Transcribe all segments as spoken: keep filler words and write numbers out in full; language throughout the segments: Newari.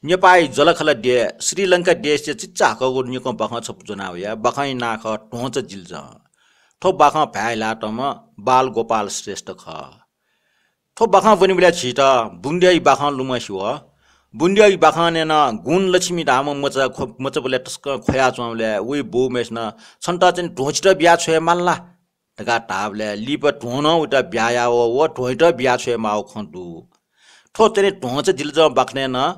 नेपाःया जःलाखःला देय् श्रीलंका देशया चिचाहाकःगु निकं बाखं छपु ज्वना वया। बाखंया नां खः ध्वंचा जिल्जं। थ्व बाखं भाय् ल्हातःम्ह बाल गोपाल श्रेष्ठ खः। थ्व बाखं ब्वनीबलय् झीत बुंद्यःया बाखं लुमंसे वः। बुंद्यःया बाखनय् नं गुणलक्ष्मी धाःम्ह मचा ख्व-, मचाबलय् तसकं ख्वयाच्वंबलय् वइ बौम्हेसिनं छन्त चाहिँ ध्वंचित बिया छ्वये माल ला धकाः धाःबलय् लिपा ध्वं नं वइत बिया याः वः, व ध्वंइत बिया छ्वये माःगु खँ दु। थ्व चाहिँ ध्वंचा जिल्जं बाखनय् नं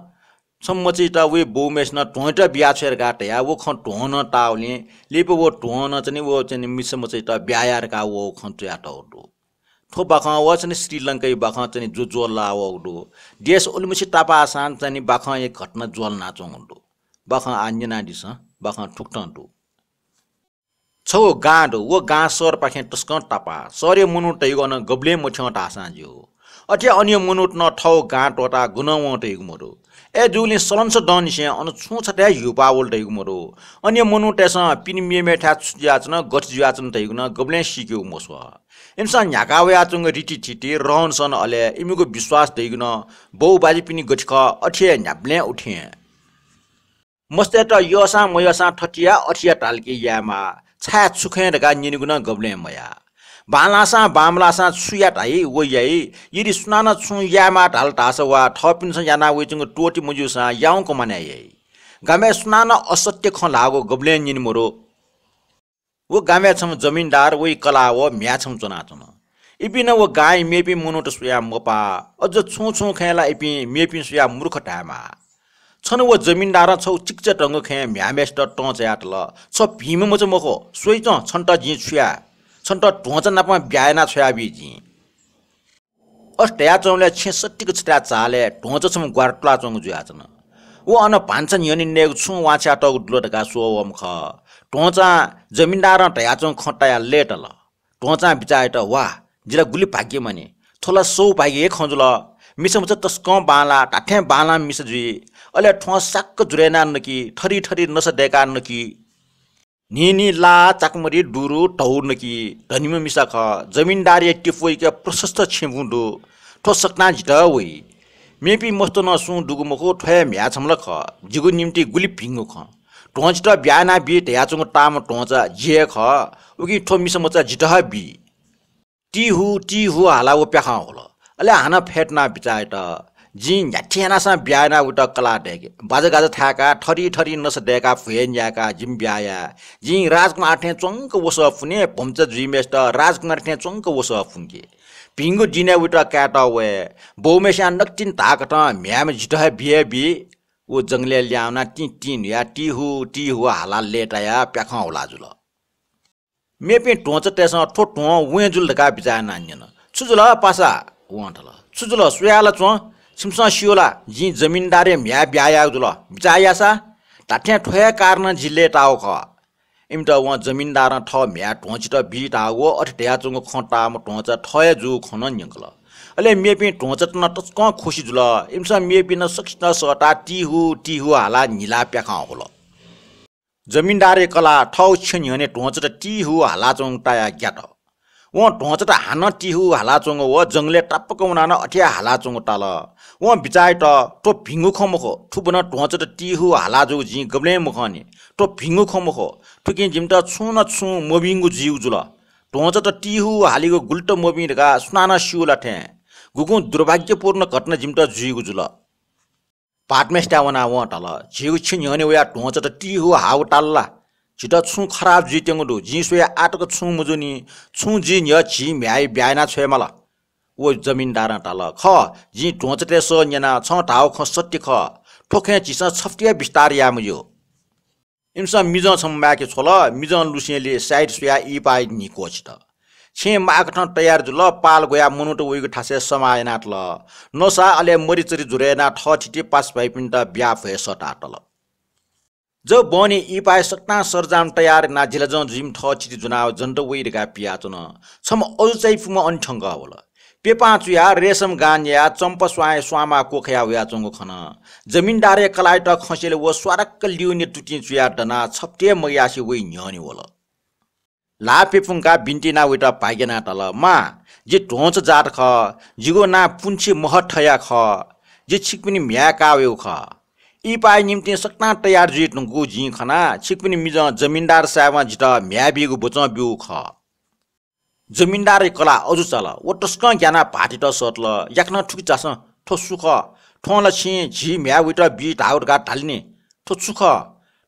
छम्ह मचायात वइ बौम्हेसिनं ध्वंइत बिया छ्वये धकाः धयाः व खँ ध्वं नं ताःबलय् लिपा व ध्वं नं चाहिँ व चाहिँ मिसा मचायात बिया याः धकाः वःगु खँ च्वयातःगु दु। थ्व बाखं व चाहिँ श्रीलंकाया बाखं चाहिँ ज्वजलना वःगु दु। देश उलिमछि तापाःसां चाहिँ बाखंया घटना ज्वलनाच्वंगु दु। बाखं आः न्यनादिसँ, बाखं थुकथं दु। छगू गां दु, व गां शहरपाखें तसकं तापाः। शहरया मनूत धइगु अन गबलें मथ्यं धाःसां ज्यू। अथे अनया मनूत नं थःगु गां त्वःताः गुनं वं धइगु मदु। अय्‌जूगुलिं सलंस दँनिसें अन छुं छता हे ह्यूपाः वल धइगु मदु। अनया मनूतय्‌सं पिने मेमेथाय् छु जुयाच्वन, गथे जुयाच्वन धइगु नं गबलें सीकेगु मस्वः। इमिसं न्ह्याका वयाच्वंगु रीतिथिति, रहनसहन, अले इमिगु विश्वास धइगु नं बौबाज्यापिनि गथे खः, अथे हे न्ह्याबलें उथें। मस्तय्‌त यःसां मयःसां थथे या, अथे या धाल कि यायेमाः, छाय् छु खँ धकाः न्यनेगु नं गबलें मयाः। बांलाःसां बांमलाःसां छु या धाइ, व याइ। यदि सुनानं छुं यायेमाः धाल धाःसा वा थःपिन्सं याना वइच्वंगु त्वःति मज्यूसां याउँक मानय् याइ। गामय् सुनानं असत्य खँ ल्हाःगु गबलें न्यने मदु। व गामय् छम्ह जमिनदार, वइ कलाः व म्ह्याय् छम्ह च्वनाच्वन। इपिं नं व गांया मेपिं मनूत स्वयाः मपाः। अझ छुं छुं खँय् ला इपिं मेपिं स्वयाः मूर्ख धायेमाः। छन्हु व जमिनदारं छगू चिकिचा धंगु खँय् म्ह्याय्‌म्हेसित तं चायातल, "छ भिंम्ह मचा मखु, स्वइच्वँ, छन्त जिं छु याये? छन्त ध्वंचा नाप ब्याहा याना छ्वयाबी जिं।" अथे धयाच्वंबलय् छेँ सतिक छथाय् चालय् ध्वंचा छम्ह ग्वारा तुलाच्वंगु जुयाच्वन। व अन भान्सा न्ह्यःने नयेगु छुं वांछ्वयातःगु दु ला धकाः स्वः वःम्ह खः। ध्वंचां जमिनदारं धयाच्वंगु खँ तायाः लय्‌ताल। ध्वंचां बिचाः यात, "वाह, जि ला गुलि भाग्यमानी, थ्व ला सौभाग्य हे खँ जुल। मिसा मचा तसकं बांलाः, धात्थें बांलाःम्ह मिसा जुइ। अले थ्वं साक्क जुरय् यानाः नकी, थरी थरी नसा दय्‌काः नकी।" न्हिं न्हिं ला, चाकमरि, दुरु, धौ नकी। धनीम्ह मिसा खः। जमिनदारया तिपुइके प्रशस्त छेँबुँ दु। थ्व सकतां जितः वइ। मेपिं मस्त नं सुं दुगु मखु, थ्व हे म्ह्याय् छम्ह ला खः। जिगु निंतिं गुलि भिंगु खँ। ध्वंचात ब्याहा यानाबी धयाच्वंगु ताःम्ह ध्वंचा जि हे खः। उकिं थ्व मिसा मचा जितः बी। टिहु, टिहु हालाः व प्याखं हुल। अले हानं फय् तुनाः बिचाः यात, "जिं न्ह्याथे यानासां ब्याहा यानाः वइत कलाः दय्‌के। बाजागाजा थाय्‌काः, थरी थरी नसा दय्‌काः, भ्वय् न्याय्‌काः जिं ब्याहा याये। जिं राजकुमार थें च्वंक वसः पुने, भम्चा जुइम्हेसित राजकुमारी थें च्वंक वसः पुंके। भिंगु दिनय् वइत कायेत वये। बौम्हेस्यां नकतिनि धाःकथं म्ह्याय्‌म्ह जितः हे बी हे बी।" व जंगलय् लिहां वनाः तिं तिं न्हुयाः टिहु, टिहु हालाः लय्‌तायाः प्याखं हुला जुल। मेपिं ध्वंचातय्‌सं थ्व ध्वं वें जुल धकाः बिचाः यानाः न्यन। "छु जुल पासा?" वं धाल। "छु जुल? स्वया ला च्वँ। छिमिसं स्यू ला, जिं जमिनदारया म्ह्याय् ब्याहा याःगु जुल। बिचाः याःसा धात्थें थ्व हे कारणं जि लय्‌ताःगु खः।" इमित वं जमिनदारं थः म्ह्याय् ध्वंचात बी धाःगु व अथे धयाच्वंगु खँ ताःम्ह ध्वंचा थः हे जूगु खँ नं न्यंकल। अले मेपिं ध्वंचात नं तसकं खुसी जुल। इमिसं मेपिं नं सकसितं सःताः टिहु, टिहु हालाः न्हिलाः प्याखं हुल। जमिनदारया कलाः थःगु छेँ न्ह्यःने ध्वंचात टिहु हालाच्वंगु तायाः ग्यात। वं ध्वंचात हानं टिहु हालाच्वंगु व जंगलय् तापाक वनाः नं अथे हे हालाच्वंगु ताल। वं बिचाः यात, "थ्व भिंगु खँ मखु, थुबनं ध्वंचात टिहु हाला जूगु जिं गबलें मखंनि। थ्व भिंगु खँ मखु, थुकिं जिमित छुं न छुं मभिंगु जुइगु जुल। ध्वंचात टिहु हालीगु गुलित मभिं धकाः सुनानं स्यू ला थें। गुगुं दुर्भाग्यपूर्ण घटना जिमित जुइगु जुल।" भाःतम्हेसिथाय् वनाः वं धाल, "झीगु छेँ न्ह्यःने वयाः ध्वंचात टिहु हाःगु ताल ला? झीत छुं खराब जुइत्यंगु दु। जिं स्वया आःतक छुं मजूनि। छुं जुइ न्ह्यः झी म्ह्याय् ब्याहा याना छ्वयेमाल।" व जमिनदारं धाल, "खः, जिं ध्वंचातय् सः न्यना, छं धाःगु खँ सत्य खः। थ्व खँय् झीसं छफ्ति हे बिस्तार याये मज्यू।" इमिसं मिजं छम्ह माय्‌के छ्वल। मिजं लुसेंलि साइत स्वयाः इहिपाया न्हि क्वःछित। छेँ माःकथं तयार जुल। पाल ग्वयाः मनूत वइगु थासय् समाः यानातल। नसा अले मरिचरि जुरय् यानाः थःथिति पासाभाइपिन्त ब्याहा भ्वय् सःतातल। जव बहनी इहिपाया सकतां सरजाम तयार यानाः जिलाजं जुइम्ह थःथिति ज्वनाः जनत वइ धकाः पियाच्वन। छम्ह अजू चायापुम्ह अन थ्यंकः वल। प्यपां चुयाः रेशम गां न्यायाः चम्पा स्वांया स्वांमाः क्वखाया वयाच्वंगु खन। जमिनदारया कलाःयात खंसेंलि व स्वारक्क लिउने तुतिं चुयाः दनाः छप्तिं मग्यासे वइ न्ह्यःने वल। ल्हाः प्यपुंकाः बिन्ति यानाः वइत भाग्य यानाः धाल, "मां, जि ध्वंचा जात खः। जिगु नां पुन्छि महत्थया खः। जि छिकपिनि म्ह्याय् काः वयागु खः।" इहिपाया निंतिं सकतां तयार जुइ धुंकूगु जिं खना। छिकपिनि मिजं जमिनदार साहेबं जितः म्ह्याय् बीगु वचं ब्यूगु खः। जमिनदारया कलाः अजू चाल। व तसकं ग्यानाः भाःतित सःतल। याकनं थुकी झासँ, थ्व सु खः? थ्वं ला छिं झी म्ह्याय् वइत बी धाःगु धकाः धाल नि। थ्व छु खः?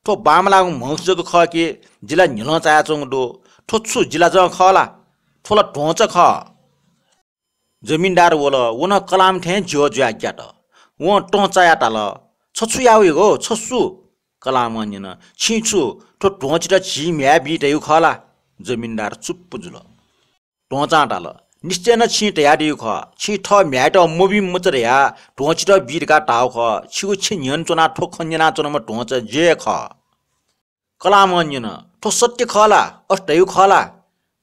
थ्व बांमलाःगु म्हगस जक खः कि? जि ला न्ह्यलं चायाच्वंगु दु। थ्व छु, जिलाजं खः ला? थ्व ला ध्वंचा खः। जमिनदार वल, व नं कलाःम्ह थें ज्यः जुयाः ग्यात। वं तं चायाः धाल, छ छु याः वइगु, छ सु? कलाःम्हं न्यन, छिं छु, थ्व ध्वंचित झी म्ह्याय् बी धयागु खः ला? जमिनदार चुप्प जुल। ध्वंचां धाल, निश्चय नं छिं धयादीगु खः। छिं थः म्ह्याय्‌यात मबी मचा धयाः ध्वंचित बी धकाः धाःगु खः। छिगु छेँ न्ह्यःने च्वनाः थ्व खँ न्यनाच्वनाम्ह ध्वंचा जि हे खः। कलाःम्हं न्यन, थ्व सत्य खः ला? अथे धयागु खः ला?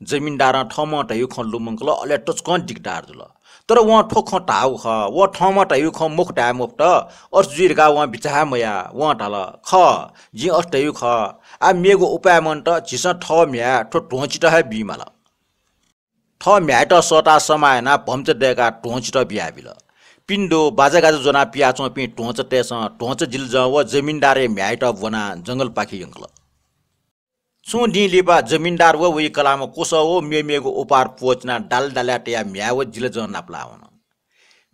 जमिनदारं थःम्हं धयागु खँ लुमंकल, अले तसकं दिकदार जुल। तर वं थ्व खँ धाःगु खः। वं थःम्हं धयागु खँ मखु धाये मफुत। अथे जुइ धकाः वं बिचाः हे मयाः। वं धाल, खः, जिं अथे धयागु खः। आः मेगु उपाय मन्त, झीसं थः म्ह्याय् थ्व ध्वंचित हे बीमाल। थः म्ह्याय्‌यात सःताः समाः यानाः भम्चा दय्‌काः ध्वंचित बियाबिल। पिन्दु, बाजागाजा ज्वनाः पियाच्वंपिं ध्वंचातय्‌सं ध्वंचा जिल्लजं व जमिनदारया म्ह्याय्‌यात ब्वनाः जंगलपाखे यंकल। छुं दिं लिपा जमिनदार व वइ कलाःम्ह क्वसः व मेमेगु उपहार प्वःचिनाः दाल दालय् तयाः म्ह्याय् व जिल्लजं नापलाः वन।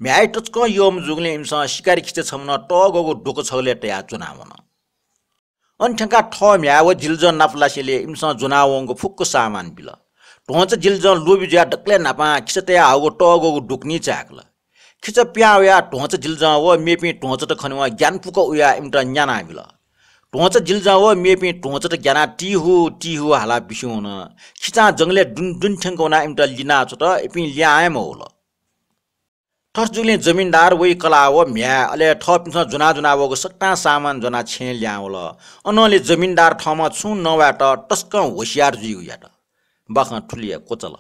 म्ह्याय् तसकं यःम्ह जूगुलिं इमिसं शिकारी खिचा छम्हं तःग्वःगु दुका छगलय् तयाः ज्वनाः वन। अन थ्यंकाः थः म्ह्याय् व जिल्लजं नापलासेंलि इमिसं ज्वनावंगु फुक्क सामान बिल। ध्वंचा जिल्लजं लोभी जुयाः दकलय् न्हापां खिचातय् हाःगु तःग्वःगु दुका निं चाय्‌कल। खिचा पिहां वयाः ध्वंचा जिल्लजं व मेपिं ध्वंचात खनेवं ग्यानापुक उयाः इमित न्यानाबिल। ध्वंचा जिल्लजं व मेपिं ध्वंचात ग्यानाः तिहु तिहु हालाः बिस्युं वन। खिचां जंगलय् दुने दुने थ्यंक वनाः इमित लिनाच्वंत, इपिं लिहां हे मवल। थथे जूगुलिं जमिनदार, वइ कलाः व म्ह्याय्, अले थःपिन्सं ज्वनाः ज्वनावःगु सकतां सामान ज्वनाः छेँय् लिहां वल। अनंलि जमिनदार थःम्हं छुं नवायेत तसकं होशियार जुइगु यात। बाखं थुलि हे क्वचाल।